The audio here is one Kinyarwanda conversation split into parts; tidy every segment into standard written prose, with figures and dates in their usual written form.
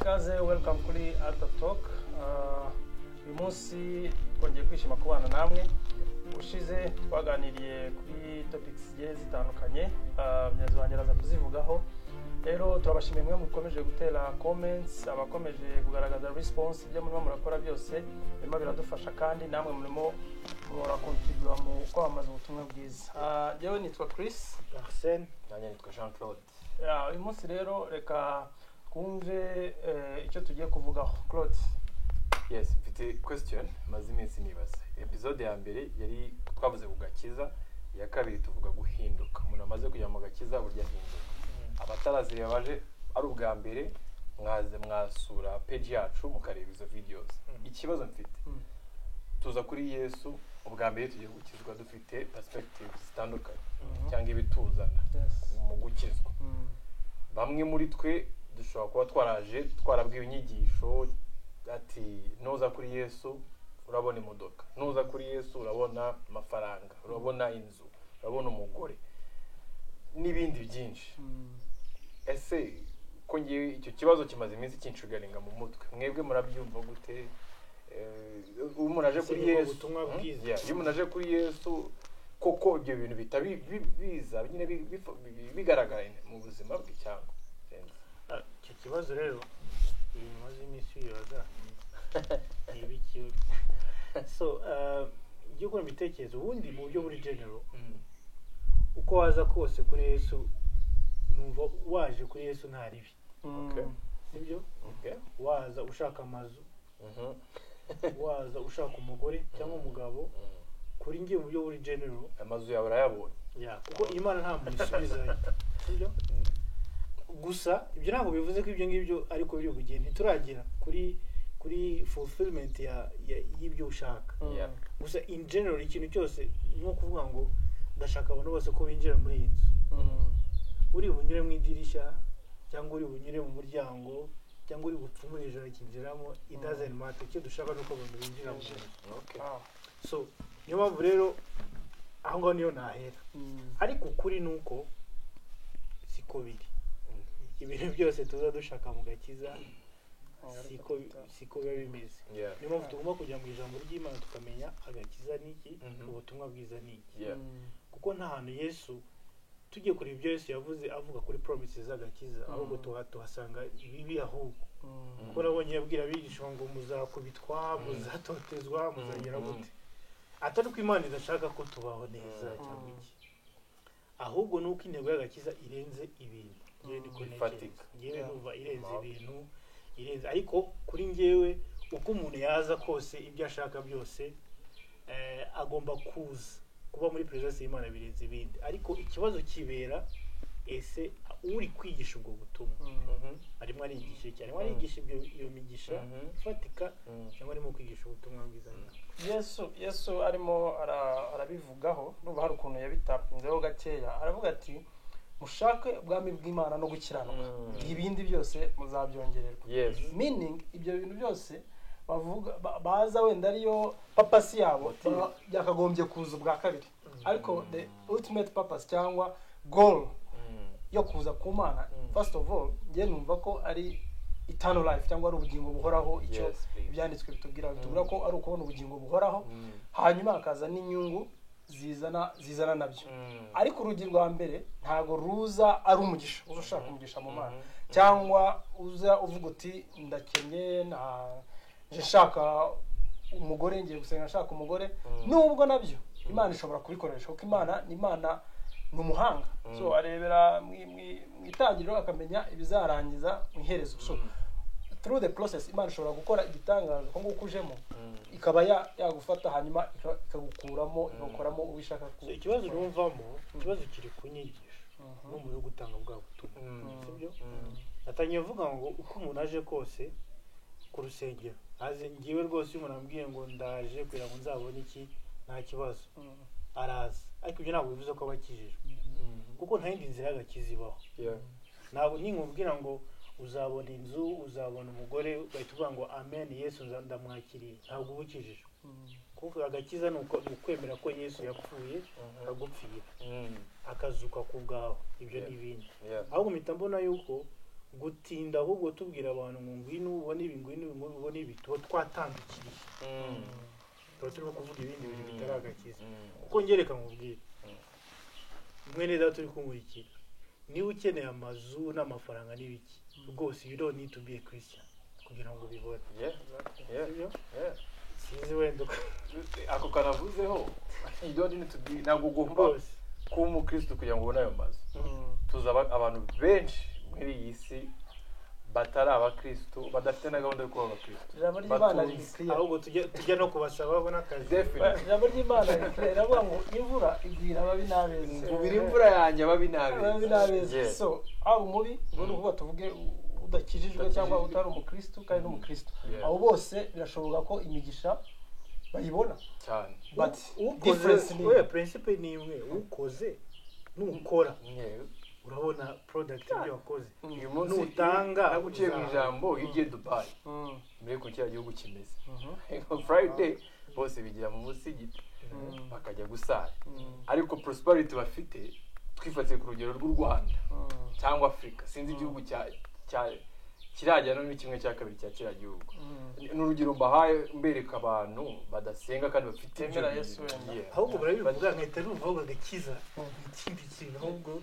Ikaze, welcome kuri Altar Talk. Uyu munsi twongeye kwishima kubana namwe. Ushize twaganiriye kuri topics zigiye zitandukanye. Mugenzi wanjye araza kuzivugaho. Rero turabashimiye mwe mukomeje gutera comments, abakomeje kugaragaza response. Ibyo murimo murakora byose birimo biradufasha, kandi namwe murimo murakontribuwa mu kwamamaza ubutumwa bwiza. Njyewe nitwa Chris. Arsene. Nanjye nitwa Jean Claude. Yeah, uyu munsi rero reka twumve icyo tugiye kuvugaho. Claude. Yes, mfite question maze iminsi nibaza. Episode ya mbere yari twavuze ku gakiza, iya kabiri tuvuga guhinduka. Umuntu amaze kujya mu gakiza burya ahinduka. Abatarazireba baje ari ubwa mbere, mwaze mwasura page yacu mukareba izo videos. Ikibazo mfite, tuza kuri Yesu ubwa mbere tugiye gukizwa, dufite perspectives zitandukanye cyangwa ibituzana mu gukizwa. Bamwe muri twe dushobora kuba twaraje twarabwiwe inyigisho ati: "Nuza kuri Yesu urabona imodoka, nuza kuri Yesu urabona amafaranga, urabona inzu, urabona umugore," n'ibindi byinshi. Ese ko ngewe icyo kibazo kimaze iminsi kinshugaringa mu mutwe, mwebwe murabyumva gute? Iyo umuntu aje Ese kuri ni bwo Yesu, butumwa bwiza? Yeah, iyo umuntu aje kuri Yesu koko ibyo bintu bihita biza nyine bigaragara mu buzima bwe cyangwa sinzi. Ah, icyo kibazo rero, ibintu maze iminsi wibaza ni ibiki? So ibyo ukora ibitekerezo ubundi mu buryo buri general, uko waza kose kuri Yesu, numva waje kuri Yesu nta ribi. Sibyo? Okay. Waza ushaka amazu, waza ushaka umugore cyangwa umugabo, kuri njye mu buryo buri general, Amazu yawe urayabonye. Yeah, kuko Imana nta muntu isubizayo, sibyo? Gusa ibyo ntabwo bivuze ko ibyo ngibyo ariko biri bugende. Ntituragera kuri fulfillment ya y'ibyo ushaka. Gusa in general, ikintu cyose ni nko kuvuga ngo ndashaka abantu bose ko binjira muri iyi nzu, uri bunyure mu idirishya cyangwa uri bunyure mu muryango cyangwa uri bupfumure ijoro akinjiramo, it doesn't matter. Icyo dushaka ni uko abantu binjira mu nzu. So niyo mpamvu rero aho ngaho niyo nahera. Ariko ukuri ni uko siko biri. Ibintu byose tuza dushaka mu gakiza siko biba bimeze. Niyo mpamvu tugomba kujya mu ijambo ry'Imana tukamenya agakiza ni iki, ubutumwa bwiza ni iki. Kuko nta hantu Yesu, tugiye kureba ibyo Yesu yavuze avuga kuri promises z'agakiza, ahubwo tuhasanga ibibi ahubwo. Kuko nabonye yabwira abigishwa ngo muzakubitwa, muzatotezwa, muzagera gute. Atari ko Imana idashaka ko tubaho neza cyangwa iki, ahubwo ni uko intego y'agakiza irenze ibintu. Ngewe niko ntekereza. Ifatika. Ngewe numva irenze ibintu, irenze. Ariko kuri ngewe, uko umuntu yaza kose, ibyo ashaka byose, agomba kuza kuba muri presence y'Imana, birenze ibindi. Ariko ikibazo kibera: ese uri kwigisha ubwo butumwa arimo arigisha iki? Arimo arigisha iyo migisha ifatika cyangwa arimo kwigisha ubutumwa bwiza nyabwo? Yesu arimo arabivugaho, numva hari ukuntu yabitapinzeho gakeya. Aravuga ati: "Mushake ubwami bw'Imana no gukiranuka, ibindi byose muzabyongererwa." Meaning ibyo bintu byose bavuga baza wenda ariyo purpose yabo, Motive. byakagombye kuza ubwa kabiri. Ariko the ultimate purpose cyangwa goal yo kuza ku Mana, first of all, njye numva ko ari eternal life cyangwa ari ubugingo buhoraho. Icyo Yes, please. ibyanditswe bitubwira ko ari ukubona ubugingo buhoraho, hanyuma hakaza n'inyungu zizana nabyo. Ariko urugi rwa mbere ntabwo ruza ari umugisha uza ushaka umugisha mu Mana, cyangwa uza uvuga uti: "Ndakennye, nta nje nshaka umugore, ngiye gusenga nshaka umugore." Nubwo nabyo Imana ishobora kubikoresha, kuko Imana ni Imana, ni umuhanga. So arebera mu itangiriro akamenya ibizarangiza mu iherezo. So through the process Imana ishobora gukora igitangaza ko nguko ujemo, ikaba yagufata, hanyuma ikagukuramo, ikagukoramo uwo ishaka So, ikibazo numvamo, ikibazo kiri ku nyigisho n'umuntu uri gutanga bwa butumwa, sibyo? Natangiye mvuga ngo uko umuntu aje kose ku rusengero aze, ngewe rwose iyo umuntu ambwiye ngo ndaje kugira ngo nzabone iki, nta kibazo, araza. Ariko ibyo ntabwo bivuze ko aba akijijwe, kuko nta yindi nzira y'agakiza ibaho. Ntabwo ninkubwira ngo uzabona inzu, uzabona umugore, ugahita uvuga ngo "Amen, Yesu ndamwakiriye," ntabwo uba ukijijwe. Kuko agakiza ni ukwemera ko Yesu yapfuye akagupfira, akazuka ku bwawe, ibyo n'ibindi. Ahubwo mpita mbona yuko Gutinda ahubwo tubwira abantu ngo ngwino ubone ibi, ngwino ubone ibi, tuba twatandukiriye, tuba turimo kuvuga ibindi bintu bitari agakiza. Kuko ngereka nkubwire, mwene data uri kunkurikira, niba ukeneye amazu n'amafaranga n'ibiki rwose, you don't need to be a Christian kugira ngo ubibone. Sibyo? Sinzi wenda uko Ako kanavuzeho, you don't need to be, ntabwo ugomba rwose kuba umukristo kugira ngo ubone ayo mazu. Tuzi abantu benshi muri iyi si batari abakristo, badafite na gahunda yo kuba abakristo. Ijambo ry'Imana riri Batunze. clear. Ahubwo tujya no kubasaba babona akazi. Definitely. Ijambo ry'Imana riri clear, riravuga ngo imvura igwira ababi n'abeza. Ngubira imvura yanjye ababi n'abeza. Ababi n'abeza. Yeah. So haba umubi, ubwo ni ukuvuga tuvuge udakijijwe cyangwa Udakijijwe. utari umukristo kandi n'umukristo, abo bose birashoboka ko imigisha bayibona, Cyane. but Ukoze difference ni oya, principe ni imwe, ukoze nukora urabona product ibyo wakoze. Uyu munsi Nutanga, naguciye mu uzahabwa. ijambo, iyo ugiye Dubai, mbere ko kiriya gihugu kimeze, Friday bose bigira mu musigiti bakajya gusara, ariko prosperity bafite, twifatiye ku rugero rw'u Rwanda cyangwa Afurika, sinzi igihugu cya kirajya no kimwe cya kabiri cya kiriya gihugu. Ni urugero mbahaye mbereka abantu badasenga kandi bafite ibyo Temera bintu. Yesu wenda. Ahubwo murabivuga nkahita numva ahubwo agakiza ni ikindi kintu, ahubwo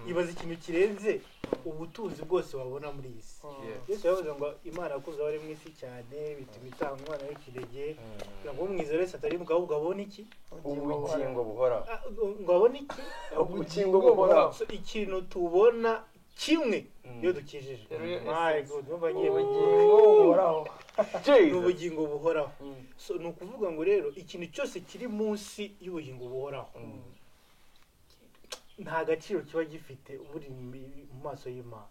ibaza ikintu kirenze ubutunzi bwose wabona muri iyi si. Yesu yavuze ngo Imana yakuze abari mu isi cyane bituma itanga umwana w'ikinege kugira ngo umwizera wese atarimuka ahubwo abone iki? Ubugingo buhoraho. Ah, ngo abone iki? Ubugingo buhoraho. So, ikintu tubona kimwe iyo dukijijwe, Rero iyo my essence. God, numva ngiye Ubugingo buhoraho. Ni Jesus. ubugingo buhoraho. So ni ukuvuga ngo rero ikintu cyose kiri munsi y'ubugingo buhoraho nta gaciro kiba gifite buri mu maso y'Imana,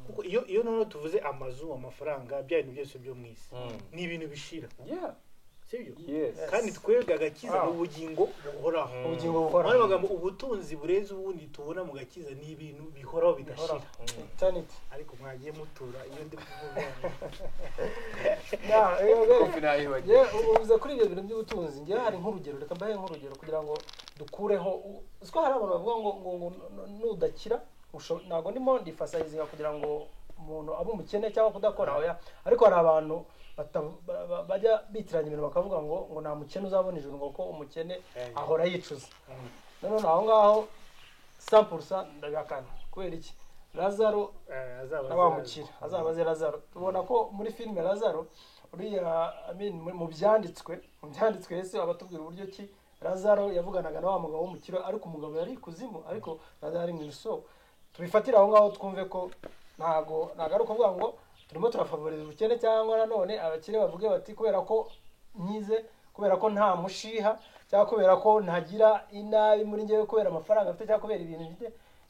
kuko iyo noneho tuvuze amazu, amafaranga, bya bintu byose byo mu isi, ni ibintu bishira, sibyo? Yes. Kandi twebwe agakiza Wow. ni ubugingo buhoraho. Ubugingo Mu buhoraho. yandi magambo, ubutunzi burenze ubundi tubona mu gakiza ni ibintu bihoraho bidashira. Eternity. Ariko mwagiye mutura iyo ndi kuvuga. Yeah, Kofi nayibagiwe. Uvuze kuri ibyo bintu by'ubutunzi, njyewe hari nk'urugero, reka mbahe nk'urugero kugira ngo dukureho uziko hari abantu bavuga ngo nudakira ntabwo ndimo ndifasarizinga kugira ngo umuntu abe umukene cyangwa kudakora, oya, ariko hari abantu bajya bitiranya ibintu bakavuga ngo nta mukene uzabona ijuru, ngo ko umukene ahora yicuza. None aho ngaho 100% ndabihakana. Kubera iki? Lazaro Azaba na wa mukire, azabaze Lazaro. Tubona ko muri filime Lazaro uriya, I mean, mu byanditswe Yesu aba atubwira uburyo ki Lazaro yavuganaga na wa mugabo w'umukire, ariko umugabo yari ikuzimu, ariko Lazaro ari mu ijuru. So tubifatire aho ngaho twumve ko ntago ari ukuvuga ngo turimo turafavoriza ubukene, cyangwa nanone abakire bavuge bati kubera ko nkize, kubera ko nta mushiha, cyangwa kubera ko ntagira inabi muri njyewe kubera amafaranga mfite cyangwa kubera ibintu mfite,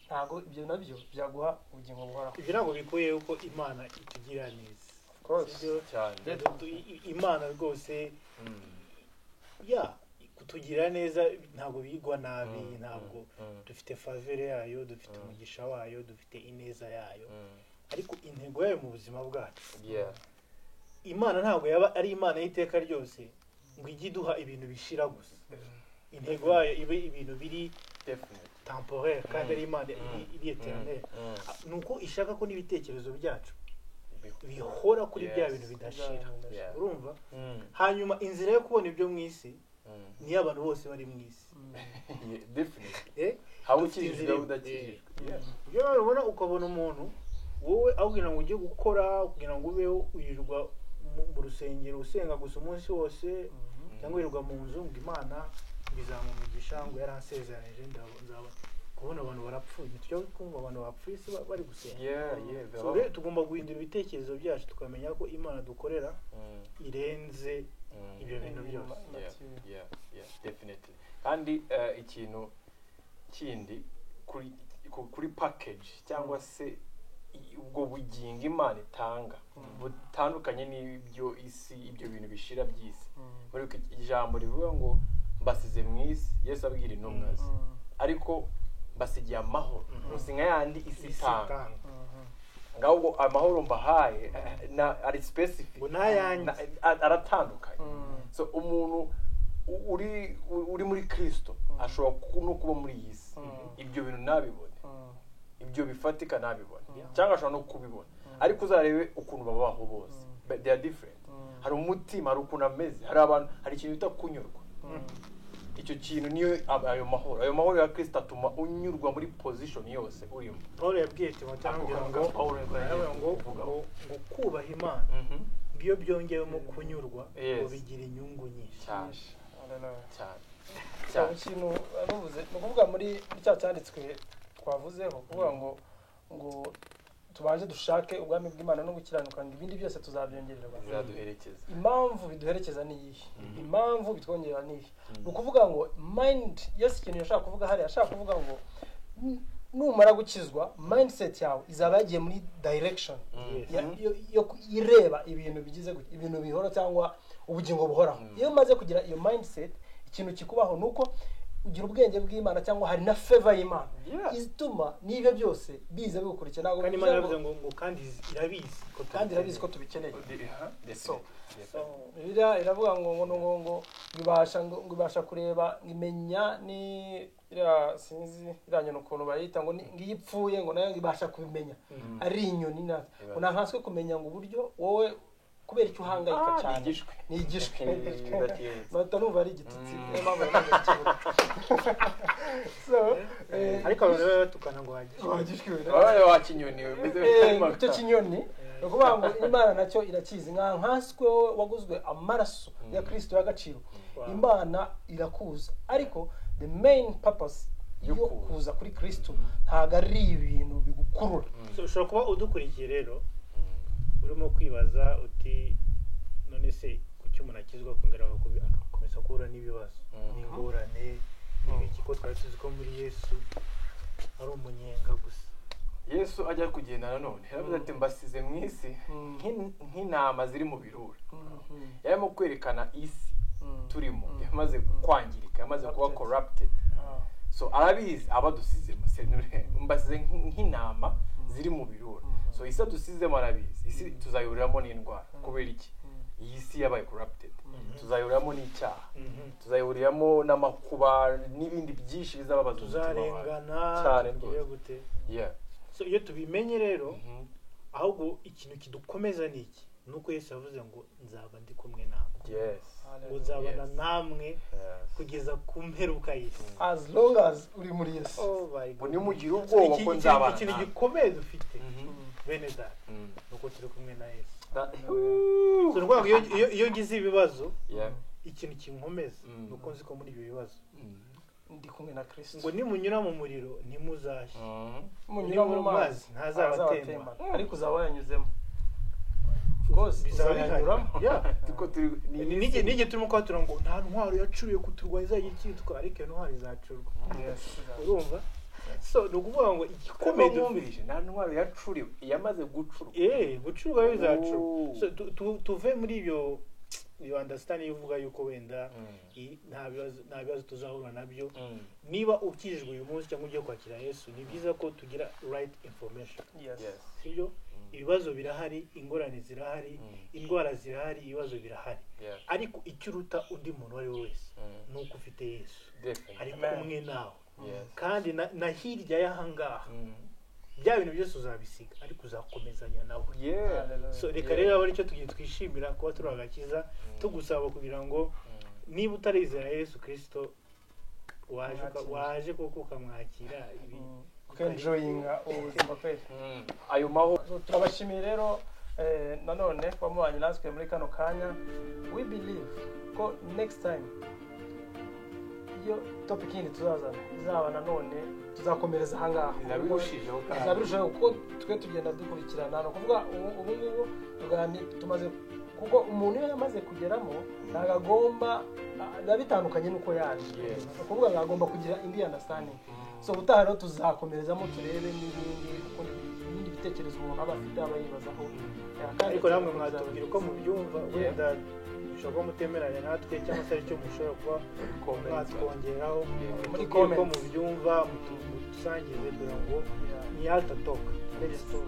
ntago ibyo nabyo byaguha ubugingo buhoraho. Ibyo ntabwo bikuye yuko Imana itugirira neza. Course. Sibyo? Cyane. Imana rwose ya kutugirira neza ntabwo bigwa nabi, ntabwo dufite faveur yayo, dufite umugisha wayo, dufite ineza yayo, ariko intego yayo mu buzima bwacu, Imana ntabwo yaba ari Imana y'iteka ryose ngo ijye iduha ibintu bishira gusa, intego yayo ibe ibintu biri Definitely. temporaire kandi ari Imana iri éternelle. Ni uko ishaka ko n'ibitekerezo byacu bihora kuri bya bintu bidashira. Urumva? Hanyuma inzira yo kubona ibyo mu isi niyo abantu bose bari mu isi. Yeah, definitely. Haba Dufite ukijijwe, inzira haba imwe. udakijijwe. Ibyo rero ubona ukabona umuntu wowe aho kugira ngo ujye gukora kugira ngo ubeho, wirirwa mu rusengero usenga gusa umunsi wose, cyangwa wirirwa mu nzu ngo Imana ngo izampa umugisha, ngo yaransezeranyije nzaba kubona abantu barapfuye. Ntitujya kumva abantu bapfuye se bari gusenga? Yeah, So bibaho. rero tugomba guhindura ibitekerezo byacu tukamenya ko Imana dukorera irenze ibyo bintu byose. Yeah, definitely. Kandi ikintu kindi kuri package cyangwa se ubwo bugingo Imana itanga butandukanye n'ibyo isi, ibyo bintu bishira by'isi. Muri ijambo rivuga ngo mbasize mu isi, Yesu abwira intumwa ze, ariko mbasigiye amahoro gusa nka yandi isi Isi itanga. itanga. Ngaho ubwo amahoro mbahaye ari specific. Ngo n'ayanjye. Aratandukanye. So umuntu uri muri Kristo ashobora no kuba muri iyi si ibyo bintu ntabibone, ibyo bifatika ntabibone, cyangwa ashobora no kubibona. Ariko uzarebe ukuntu babaho bose, but they are different. Hari umutima, hari ukuntu ameze, hari abantu, hari ikintu bita kunyurwa. Icyo kintu niyo ayo mahoro, ayo mahoro ya Kristo atuma unyurwa muri position yose urimo. Paul yabwiye Timoteyo Ako aramubwira kantu ngo ka Pawulo niko yagiye aramubwira ngo kuvugaho. ngo kubaha Imana ngo iyo byongewemo kunyurwa Yes. ngo bigira inyungu nyinshi. Cyane. Hallelujah. Cyane. Cyane. Cyane. Ikintu bavuze ni ukuvuga muri cya cyanditswe twavuzeho, kuvuga ngo tubanze dushake ubwami bw'Imana no gukiranuka, ngo ibindi byose tuzabyongererwa. Bizaduherekeza. Impamvu biduherekeza ni iyihe? Impamvu bitwongerera ni iyihe? Ni ukuvuga ngo mind, Yesu ikintu yashaka kuvuga hariya, yashaka kuvuga ngo numara gukizwa, mindset yawe izaba yagiye muri direction Yes. yo ireba ibintu bigize gutya, ibintu bihora cyangwa ubugingo buhoraho. Iyo umaze kugira iyo mindset, ikintu kikubaho ni uko ugira ubwenge bw'Imana, cyangwa hari na favor y'Imana ituma n'ibyo byose biza bigukurikira. Ntabwo Kandi bivuze Imana ngo- yaravuze ngo kandi irabizi ko kandi irabizi ko tubikeneye. So, So, Bibiliya iravuga ngo ngo ngo ngo ibasha ngo ibasha kureba, ngo imenya ni iriya, sinzi iriya nyoni ukuntu bayita, ngo ngo iyo ipfuye ngo nayo ngo ibasha kubimenya ari inyoni na ngo ntanswe kumenya ngo uburyo wowe kubera icyo uhangayika Ah, cyane. ni igishwi. Ni igishwi. Bidatinze. Bahita numva ari igitutsi, niyo mpamvu nanjye nkivuga. So, Ariko abantu baba batukana ngo wagishwe. Wagishwi we. Wabaye wa kinyoni umeze Icyo kinyoni, ni ukuvuga ngo Imana nacyo irakizi, nka nkanswe wowe waguzwe amaraso ya Kristo y'agaciro. Wow. Imana irakuza, ariko the main purpose Yo yo kuza. kuza kuri Kristo ntabwo ari ibintu bigukurura. So, ushobora kuba udukurikiye rero urimo kwibaza uti none se kuki umuntu akizwa akongera agakomeza guhura n'ibibazo n'ingorane n'ibiki, ko twari tuzi ko muri Yesu ari umunyenga gusa? Yesu ajya kugenda nanone yaravuze ati mbasize mu isi nk'intama ziri mu birura. Yarimo kwerekana isi turimo yamaze kwangirika, yamaze kuba corrupted. So arabizi abadusizemo, mbasize nk'intama ziri mu birura. So isi adusizemo arabizi, isi tuzayihuriramo n'indwara. Kubera iki? Iyi si yabaye corrupted, tuzayihuriramo n'icyaha, tuzayihuriramo n'amakuba n'ibindi byinshi bizababaza umutima wacu. Tuzarengana Cyane tugire rwose. gute? Yeah. So iyo tubimenye rero, ahubwo ikintu kidukomeza ni iki? Ni uko Yesu yavuze ngo nzaba ndi kumwe namwe, Yes. ngo nzabana Yes. namwe Yes. kugeza ku mperuka y'isi. As long as uri muri Yesu. Oh my Ngo God. ntimugire ubwoba ko nzabana Ikintu namwe. gikomeye dufite, bene data, ni uko turi kumwe na Yesu. So, ni ukuvuga ngo iyo ngize ibibazo, Yeah. ikintu kinkomeza ni uko nzi ko muri ibyo bibazo ndi kumwe na Kristo. Ngo nimunyura mu muriro ntimuzashye, Munyura mu mazi ntazabatemba. Ariko uzaba wayanyuzemo rwose, Bizaba bihari. uzayanyuramo. Yeah. Tuko turi ni N'igihe turimo kwatura ngo nta ntwaro yacuriwe kuturwanya izajya ikitwa, ariko iyo ntwaro izacurwa. Yes. Urumva? So ni ukuvuga ngo igikomeye dufite mwumvise, nta ntwaro yacuriwe, yamaze gucurwa. Gucurwa bizacurwa. Oh. So tuve muri ibyo, you understand, iyo uvuga yuko wenda nta bibazo tuzahura nabyo. Niba ukijijwe uyu munsi cyangwa ugiye kwakira Yesu, ni byiza ko tugira right information. Yes. Yes. Sibyo? Ibibazo birahari, ingorane zirahari, indwara zirahari, ibibazo birahari, Yeah. ariko icyo uruta undi muntu uwo ari we wese ni uko ufite Yesu Definitely. ari Amen. kumwe nawe. Yes. Kandi na hirya y'ahangaha bya bintu byose uzabisiga, ariko uzakomezanya nawe. Yeah. Hallelujah. So reka Yeah. rero abe aricyo tugiye twishimira kuba turi agakiza, tugusaba kugira ngo niba utarizera Yesu Kristo, waje Mwakire. waje kuko ukamwakira ibi Ukenjoyinga ubuzima kweli. Ayo mahoro. So, turabashimiye rero nanone kuba mubanye natwe muri kano kanya. We believe ko next time iyo topic yindi tuzazana izaba nanone tuzakomereza ahangaha. Bizabirushijeho kandi. Bizabirushijeho, kuko twe tugenda dukurikirana. Ni ukuvuga ubu ngubu tumaze, kuko umuntu iyo yamaze kugeramo ntabwo agomba, biba bitandukanye n'uko yaje. Yes. Ni ukuvuga ngo agomba kugira indi understanding. So ubutaha rero tuzakomerezamo turebe n'ibindi, uko ibindi bitekerezo umuntu aba afite aba yibazaho. Kandi Ariko namwe mwatubwira uko mubyumva. Yeah. Wenda mushobora kuba mutemeranya natwe, cyangwa se aricyo mushobora kuba Comments. mwatwongeraho. Muri Mutubwire uko comments. mubyumva, mudusangize kugira ngo Yeah. ni alta talk. Let's talk.